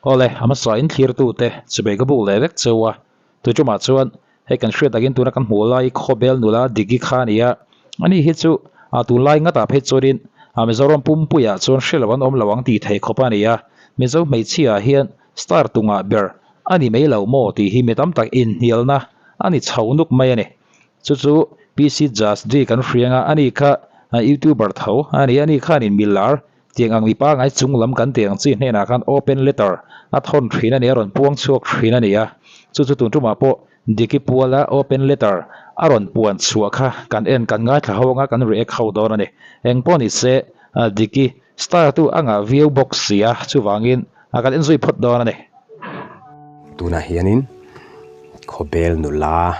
Awle, a hmasa in thlirtute chubei ka buk leh vek cheu a, tuchumah chuan hei kan hriat takin tuna kan hmuh lai khawbel nula Diki kha a ni a, ani hi chu a tunlai ngatah phei chuanin a Mizoram pumpuiah chuan hre lo an awm lo ang tih theih khawp a ni a, Mizo hmeichhia ah hian star tungah ber a ni mai lo maw tih hi mi tam tak inhnialna a ni chho nuk mai a ni. Chu chu PC Jasdi kan hriang a, ani kha YouTuber tho a ni a, ani khanin milar Tiang ang mipa ngai chung lam kan tih ang chi hnenah khan open letter a thawn thin a ni, a rawn puang chhuak thin a ni a. Chu chu tun tumah pawh Diki Puala open letter a rawn puan chhuah kha kan en kan ngaithla ho anga kan react ho dawn a ni. Eng pawh ni se Diki star tu a ngah viau bawk si a, chuvangin kan en zui phawt dawn a ni. Tunah hianin khawbel nula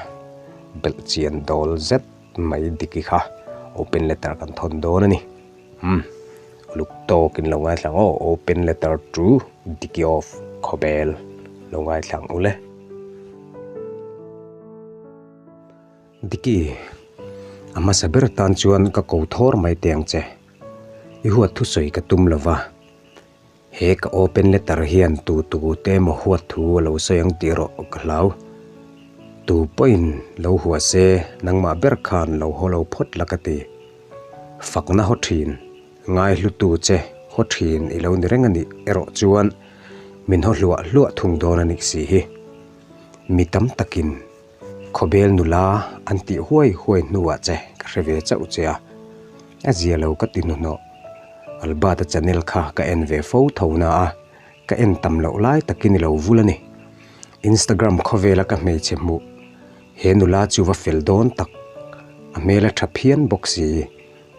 belhchian dawl zet mai Diki kha open letter kan thawn dawn a ni. Umm uluk tawk in lo ngaithla ang aw open letter to Diki of Khawbel lo ngaithla ang ule. Diki, a hmasa ber tan chuan ka ko thawr mai teh ang che. I huat thusawi ka tum lova, he ka open letter hian tu tu te emaw huat thu a lo sawi ang tih erawh ka hlau. Tu pawhin lo hua se nangmah ber khan lo haw lo phawt la ka ti. Fakna haw thin, ngai hlutu che haw thin i lo ni reng a nih erawh chuan min haw hluah hluah thung dawn a nih si hi. Mi tam takin khawbel nula an tih huai huai hnuah che ka hre ve chauh che a, a zia lo ka ti hnuhnawh. Albert-a channel kha ka en ve fo tho na a, ka en tam loh lai takin i lo vul a ni. Instagram khawvela ka hmeichhe hmuh He nula chu va fel dawn tak, a hmel a tha phian bawk si,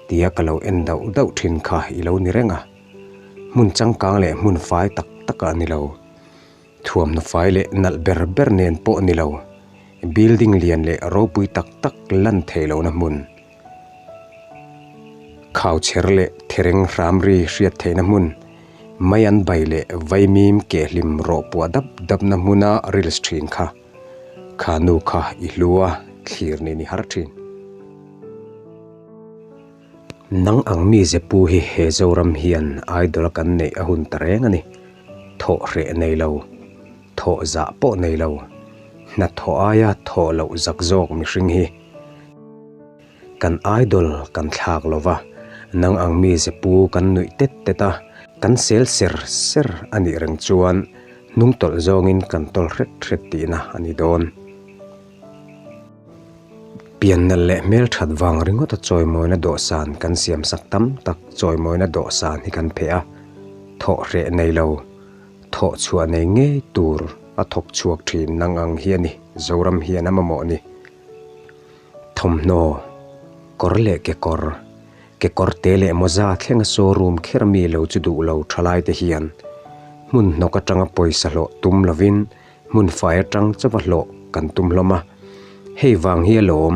tia ka lo en dauh dauh thin kha i lo ni reng a. Hmun changkang leh hmun fai tak tak ah ni lo, thuamhnaw fai leh nalh ber ber nen pawh ni lo, building lian leh ropui tak tak lan theih lohna hmun, khauchher leh thereng hram ri hriat theihna hmun, mai an bai leh vaimim kehhlim rawh puah dap dapna hmuna reels thin kha. Kha nu kha i hlu a, thlir nen i har thin. Nang ang mi Zepu hi he Zoram hian idol a kan neih a hun ta reng a ni. Thawh hreh nei lo, thawh zah pawh nei lo, hna thawh aia thawh loh zak zawk mihring hi kan idol kan thlak lo va, nang ang mi Zepu kan nuih tet tet a, kan sel ser ser a nih reng chuan Hnung tawlh zawngin kan tawlh hret hret tihna a ni dawn. Piannal leh hmelthat vang ringawta chawimawina dawhsan kan siamsak tam tak chawimawina dawhsan hi kan pheh a, thawh hreh nei lo, thawh chhuah nei ngei tur a thawk chhuak thin nang ang hi a ni Zoram hian a mamawh ni. Thawmhnaw, kawr leh kekawr, kekawr te leh mawza thlenga showroom kher mi lo chu duh lo thalai te hian hmun hnawk atanga pawisa hlawh tum lovin hmun fai atang chauha hlawh kan tum hlawm a, hei vang hi alawm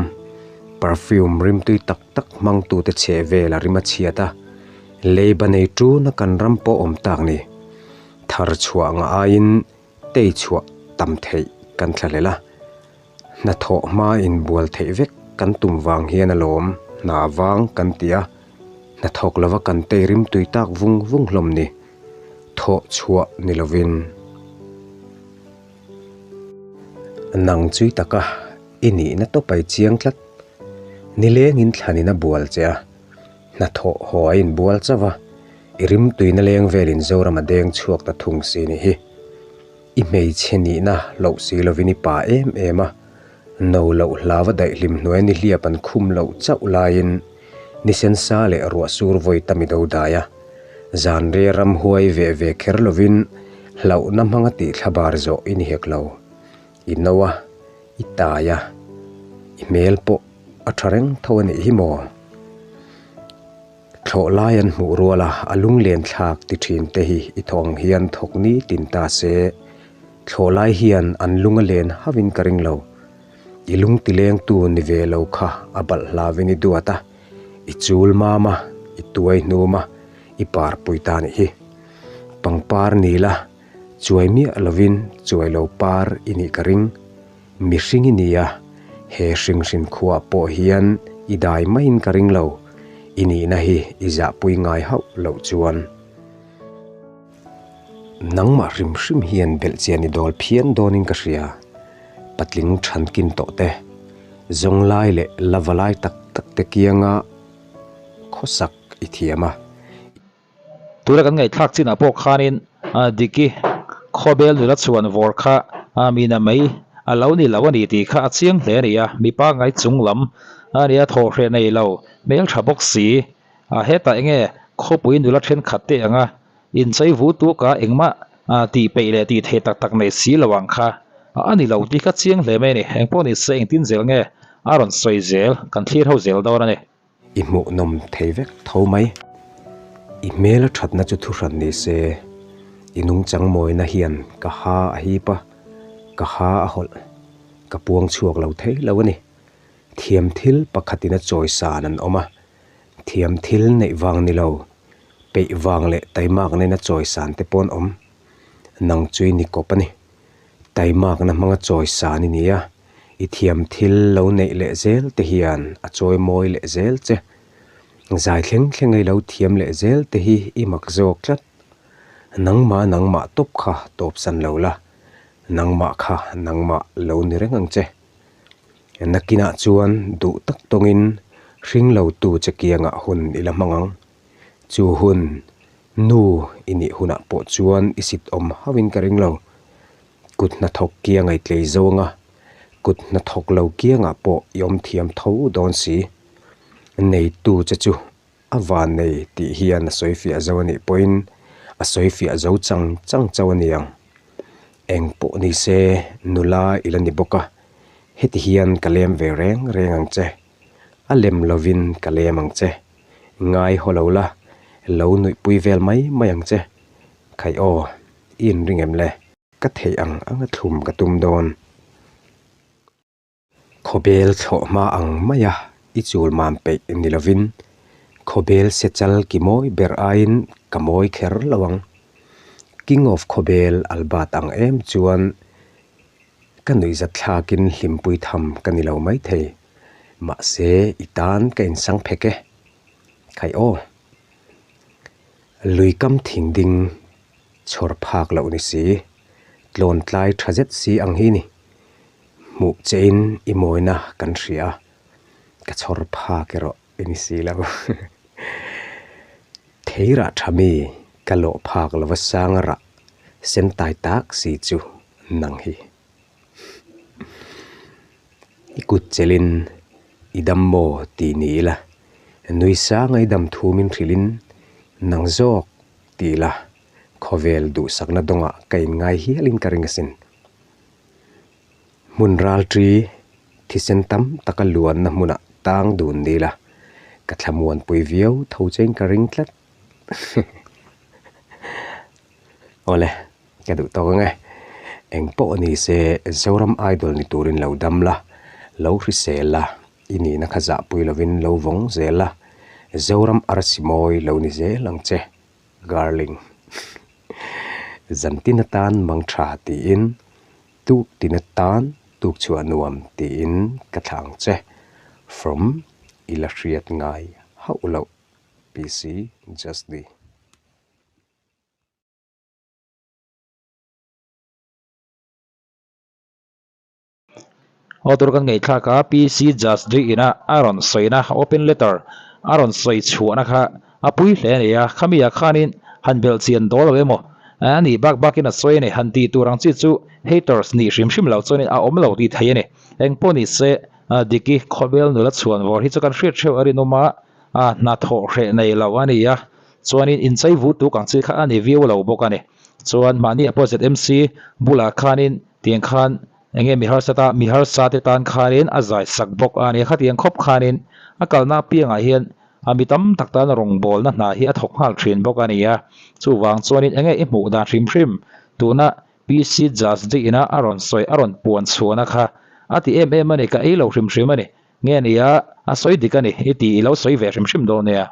perfume rimtui tak tak hmangtute chheh vel a rim a chhiat a, leiba nei tuna kan ram pawh awm tak ni. Thar chhuah ngah aiin tei chhuah tam theih kan thlahlel a, hnathawh hma inbual theih vek kan tum vang hian alawm hna vang kan ti a, hnathawk lova kan tei rim tui tak vung vung hlawm ni, thawh chhuah ni lovin. Nang chui taka i nihna tawpai chiang tlat, nilengin thlanin a bual che a, hnathawh haw a inbual chauh a, I rimtuina leng velin Zoram a deng chhuak ta thung si ni hi. I hmeichhe nihna loh si lovin i pa em em a, no loh hlava daihlim hnuai ni hliap an khum loh chauh laiin ni sensa leh ruah sur vawi ta mi do dai a, zan re ram huai veh ve kher lovin hlauhna hmanga tih thlabar zawh i ni hek lo. I no a, i tai a, i hmel pawh a tha reng tho a nih hi maw? Thlawh lai an hmuh rual a, a lunglen thlak ti thin te hi i thawh ang hian thawk ni tin ta se. Thlawh lai hian an lung a len hauhin ka ring lo. I lung ti lengtu ni ve lo kha a balh hlavin i duat a, i chul mam a, i tuai hnum a, i par pui ta nih hi. Pangpar ni la, chuai miah lovin chuai lo par i nih ka ring. Mihring i ni a, he hringhrin khuaah pawh hian i dai maiin ka ring lo, i nihna hi i zahpui ngai hauh loh chuan. Nangmah hrim hrim hian belhchian i dawl phian dawnin ka hria. Patling thankin tawh te, zawnglai leh la va lai tak tak te kianga khawsak i thiam a. Tuna kan ngaihthlak chinah pawh khanin Diki khawbel nula chhuan vawr kha mina mai a lo ni lo a ni tih kha a chiang hle a ni a, mipa ngai chung lam a nia thawhhreh nei lo hmeltha bawk si a hetah enge khawpui nula thenkhat te anga inchei vu tuka engmah tih peih leh tih theih tak tak nei si lo ang kha a ni lo tih kha chiang hle mai a ni, engpawh ni se engtin zel nge a rawn sawi zel kan thlir ho zel dawn a ni. I hmuhnawm thei vek tho mai. I hmel a thatna chu thuhran ni se, i nungchang mawina hian ka ha a hip a, ka ha a hawlh, ka puang chhuak lo thei lo a ni. Thiam thil pakhatin a chawisan an awm a, thiam thil neih vang ni lo, peih vang leh taimak nena chawisan te pawh an awm. Nang chu i ni kawp a ni. Taimakna hmanga chawisan i ni a, i thiam thil lo neih leh zel te hian a chawi mawi leh zel che. Zai thleng thleng a i lo thiam leh zel te hi i mak zawk tlat. Nangmah nangmah tawp kha tawpsan lo la, nangmah kha nangmah lo ni reng ang che. Nakinah chuan duh tak tawngin hring lo tu che kiangah hun i la hmang ang. Chu hun nu i nih hunah pawh chuan i sit awm hauhin ka ring lo. Kut hnathawk kiang a i tlei zo anga, kut hnathawk lo kiangah pawh i awm thiam tho dawn si. Neitu che chu a van nei tih hian a sawi fiah zo a nih pawhin a sawi fiah zo chang chang chauh a ni ang. Eng pawh ni se nula i la ni bawk a, heti hian ka lem ve reng reng ang che. A lem lovin ka lem ang che. Ngai haw lo la, lo nuihpui vel mai mai ang che. Khaih aw, i inring em le? Ka theih ang ang a thlum ka tum dawn. Khawbel thlawh hma ang maia i chul mam peih ni lovin, khawbel se chal ki mawi ber aiin ka mawi kher lo ang. King of Khawbel Albert ang em chuan ka nuihzat thlakin hlimpui tham ka ni lo maithei. Mahse, i tan ka insang phek e. Khaih aw. Lui kam thing ding chhawr phak loh ni si, tlawn tlai tha zet si ang hi ni. Hmuh che in i mawina kan hria a, ka chhawr phak erawh i ni si lo. Thei rah tha mi ka lawh phak lova sanga rah sen tai tak si chu nang hi. I kut chelhin i dam maw tih ni ila, nui sanga i dam thu min hrilhin nang zawk ti ila, khawvel duhsakna dawngah ka inngai hialin ka ring asin. Hmun ralṭi thisen tam taka luanna hmunah tang dun ni ila, ka thlamuanpui viau tho chein ka ring tlat. Awle. Ka duh tawk ang e. Eng pawh ni se Zoram Idol ni turin lo dam la, lo hrisel la, i nihna kha zahpui lovin lo vawng zel la, Zoram arsi mawi lo ni zel ang che, Garling. Zantin atan mang tha tiin, tuk tin atan tuk chhuah nuam tiin ka thlah ang che. From i la hriat ngai hauh loh PC Jusdi. Aw tur kan ngaihthlak a, PC Jasdri ina a rawn sawina open letter a rawn sawi chhuahna kha a pui hle a ni a, khami ah khanin han belh chian dawl lo emaw a nih bak bakin a sawi a ni, han tih tur ang chi chu haters nih hrim hrim lo chuanin a awm lo tih thei a ni. Engpawh ni se Diki khawvel nula chhuan vawr hi chu kan hriat hreuh a rinawm a, hnathawh hreh nei lo a ni a. Chuanin inchei vu tuk ang chi kha a ni viau lo bawk a ni. Chuan mahni a pawh ZMC bulah khanin tiang khan enge mi harsa ta mi harsa te tan khanin a zai sak bawk a ni. Khatiang khawp khanin a kalna apiangah hian a mi tam tak tan rawngbawlna hna hi a thawk nghal thin bawk a ni a. Chuvang chuanin enge i hmuh dan hrim hrim tuna PC Jasdi ina a rawn sawi a rawn puan chhuahna kha a ti em em a ni ka ei lo hrim hrim a ni. Nge nia a sawi dik a ni i tih i lo sawi ve hrim hrim dawn nia.